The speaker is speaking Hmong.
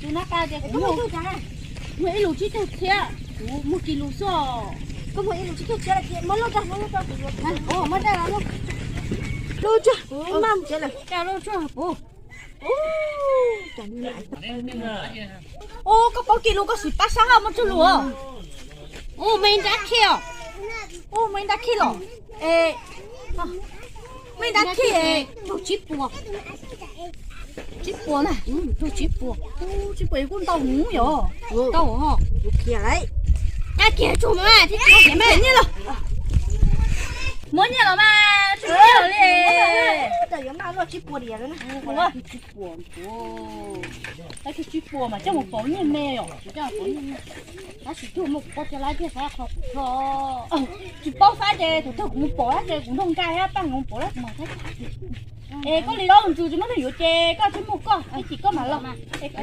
Tus nab qa tias kuv muaj ib lus tsib caug txhiab, kuv muag kis lus xwb. Koj muag ib lus tsib caug txhiab lawm ces muab lauj rau, muab lauj rau kuv. Muab rau lauj. Lauj tsuag, kuv maj tsev lawm. Rau lauj tsuag puv. Ub, koj paub kis lus koj sim pab sab hauj muaj tsawg lus os. Ub, muaj ib nrab khij os. Ub, muaj ib nrab khij los. Es, muaj ib nrab khij es raug tsib puas. Tsib puas na, raug tsib puas. Ub, tsib puas kuj ntau heev yom. Ntau os. Qab kiag tsuag mas thiab tsis muaj nyiaj los. Muab nyiaj los mas tsis muaj nyiaj los li. Yuav maj luaj tsib puas diam na. Tsib puas, tab sis tsib puas mas coj mus pauv nyiaj me os, kuv coj pauv nyiaj me. Tab sis tug muaj kuv poj coj lab tiag xav qhov kuv tso. Tsis paub xav ces thaum twg kuv mus pauv lab ces kuv nrog nkaj thiab paj mus pauv lab kuv mas thiab. Es koj li lub ntsws tsis muaj neeg yuav ces koj tsis muaj koj ib chim koj mam los. Es koj